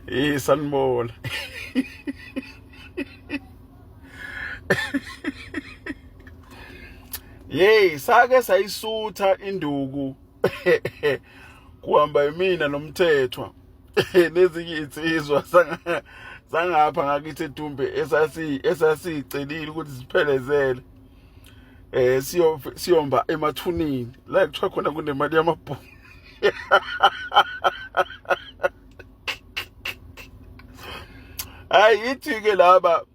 Eh sanibona. Yey sake sayisutha induku kuhamba imina nomthethwa nezinye insizwa sangapha ngakithi eDumbe esasi esasicelile ukuthi siphelezele eh siyo siyomba emathunini la kuthiwa khona kunemali yamabhunu. Hayi ithi ke laba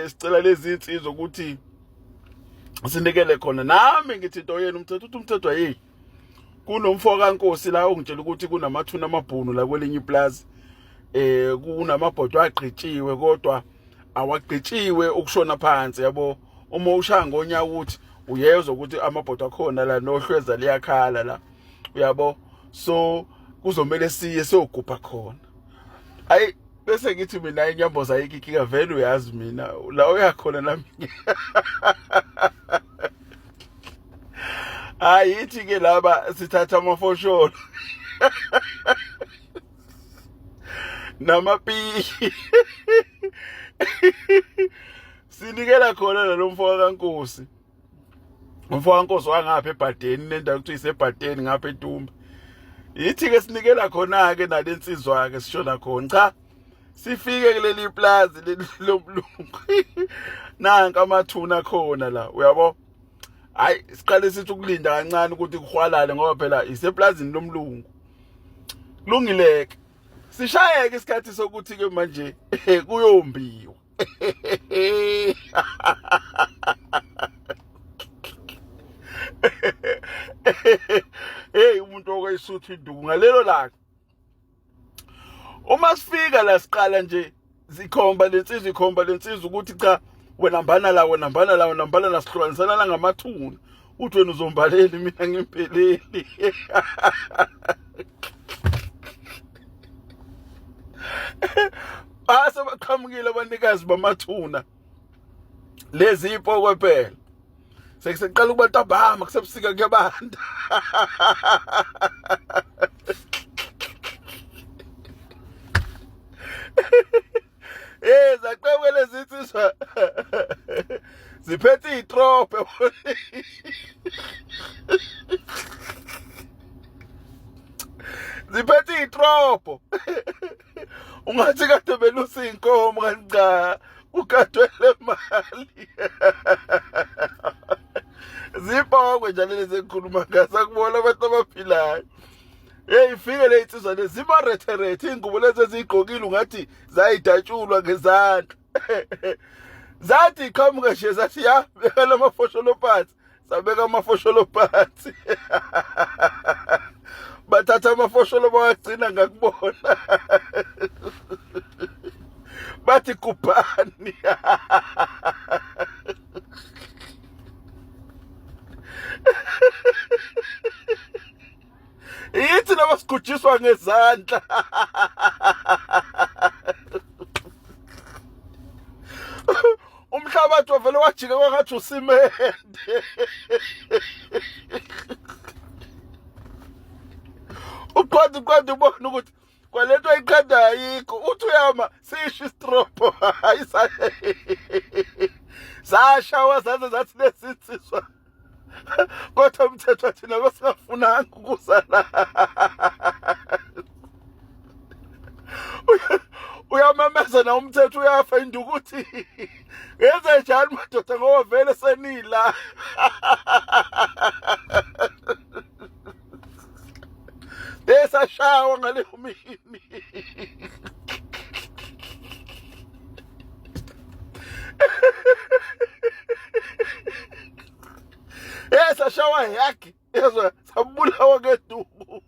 sicela lezi insizwa ukuthi sinikele khona. Nami ngithi into yenu umthetho uthi umthetho ayi kunomfo kaNkosi la ongitshela ukuthi kunamathuna amabhunu la kwelinye iplaza, kunamabhodwe agqitshiwe kodwa awagqitshiwe ukushona phansi yabo. Uma ushaya ngonya ukuthi uyezwa ukuthi amabhodwe akhona la nohlweza liyakhala la uyabo, so kuzomele siye siyogubha khona. Ayi bese ngithi mina inyamboza ayikho inkinga vele, uyazi mina la uyakhona nami. Hayi ithi ke laba sithatha amafosholo namapiki sinikela khona nalomfo kaNkosi. Umfo kaNkosi wangapha eBhadeni, nendawo kuthiwa iseBhadeni ngapha eDumbe. Yithi ke sinikela khona ke nalensizwa ke sishona khona. Cha sifike kuleli plaza lomlungu, nanka amathuna khona la uyabo. Hayi siqale sithi ukulinda kancane ukuthi kuhwalale ngoba phela iseplazini lomlungu. Kulungileke sishayeke isikhathi sokuthi ke manje kuyombiwa. Hey umuntu okwayisuthu induku ngalelo langa. Uma sifika la siqala nje zikhomba lensizwa, ikhomba lensizwa ukuthi cha wena mbana la, wena mbana la, wena mbana la, sihlukanisana ngamathuna. Uthi wena uzombaleli mina ngimpheleli. Ase baqhamukile abanikazi bamathuna lezi ipokwe phela, sekuseqala ukuba ntambama, kusebusika kuyabanda. Eh zaqhamuka lezi insizwa ziphethe itrobhe, ziphethe itrobho, ungathi kade belusa inkomo kanti cha ugadwele mali. Zipokwe njalo lezi engikhuluma ngazo, akubona abantu abaphilayo. Hey ifike le insizwa lezi zimarethe ingubo lezi ezigqokile ungathi zayidatshulwa ngezandla. Zathi iqhamuka nje zathi ya beka lamafosholo phansi, sabeka amafosholo phansi. Bathatha amafosholo bawagcina ngakubona. Bathi kubhani. Yithi laba sigujiswa ngezandla. Umhlabathi wavele wajika kwangathi usimende. Uqonda uqonda ubona ukuthi kwalento ayiqanda ayikho, uthi uyama sisho istropho. Sashawa saze zathi lesinsizwa, kodwa umthetho thina basingafunanga ukuza la. Uyamemeza na umthetho uyafa indukuthi yenze njani madoda ngoba vele senila. Besashawa ngaleyo mini. Eh sashawa yakhe yezwa sabulawa ngeduku.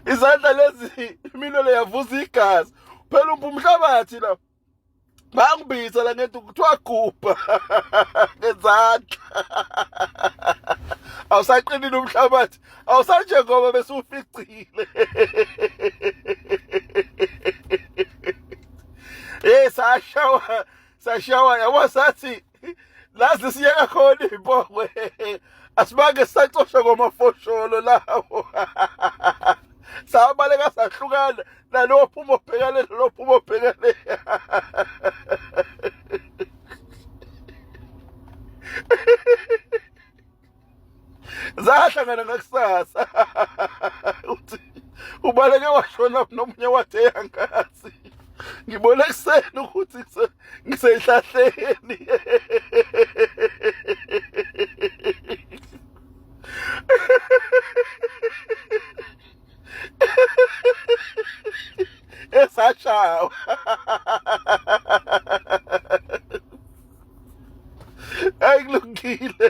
Izandla lezi iminwe le yavuza igazi. Phela umhlabathi la. Bangibiza la ngeduku kuthiwa gubha ngezandla. Awusaqinile umhlabathi, awusanjengoba bese uficile. Eh sashawa sashawa yabo sathi lazi siyeka khona ibongwe asibange sacosha kwamafosholo lawo. Sabaleka sahlukana nalowo phuma obhekane nalowo phuma obhekane. Zahlangana ngakusasa. Uthi ubaleke washona nomunye wathi eyangazi. Ngibone ekuseni ukuthi ngisehlahleni. Esashawa. Ayi kulungile.